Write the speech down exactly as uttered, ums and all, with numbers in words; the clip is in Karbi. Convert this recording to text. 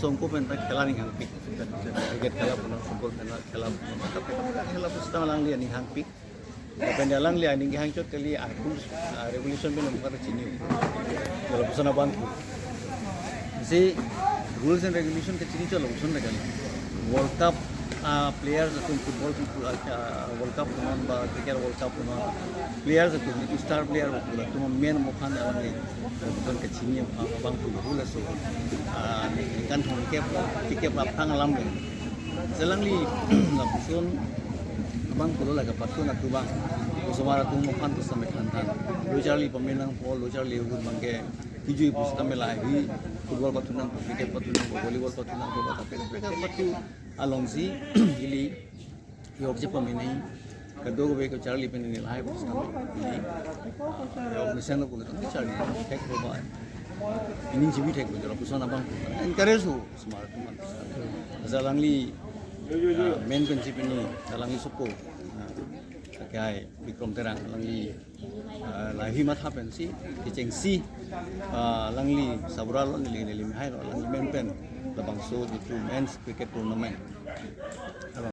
Songko pen ta khela aning hangpik. Cricket khela punon, football khela, khela punon. Tapi khela pusita alangli aning hangpik. Lapen alangli aning hangchot kali, ah, rules, ah, regulation pen umkar chini. Lapuson abang ku. Si rules and regulation kachini chot lapuson ta kali. World Cup, ah, players atum, football atum, ah, World Cup punon ba cricket World Cup punon. Players atum, star player atum, atum men mokhan alangli lapuson kachini, ah, abang ku rule aso. Ah, ningkan thomkep, phlikep aphrang alam le. Si alangli lapuson abang pulo la kapatun atum abang. Osomar atum mokhan tu sampai than than. Lo charli pamenangpo, lo charli ahut abangke kejui pusita mela hi, football pathu nangpo, cricket pathu nangpo, volleyball pathu nangpo, ba kaprek kaprek pathu alongsi ili yok je pamenei, kadokave kacharli pen neli lahai pusita ili yok mesen lo pulo tangte charli thekpo ba. Ining chibi thekpo, lapuson abang encourage ho osomar atum. Asa alangli, ah, men pensi pini, alangli sopo. Ah, kakai Bikram Terang, alangli, ah, lahei matha pensi, kechengsi, ah, alangli sabra lo, neli, neli mehai lo, alangli men pen labangso jitu men's cricket tournament.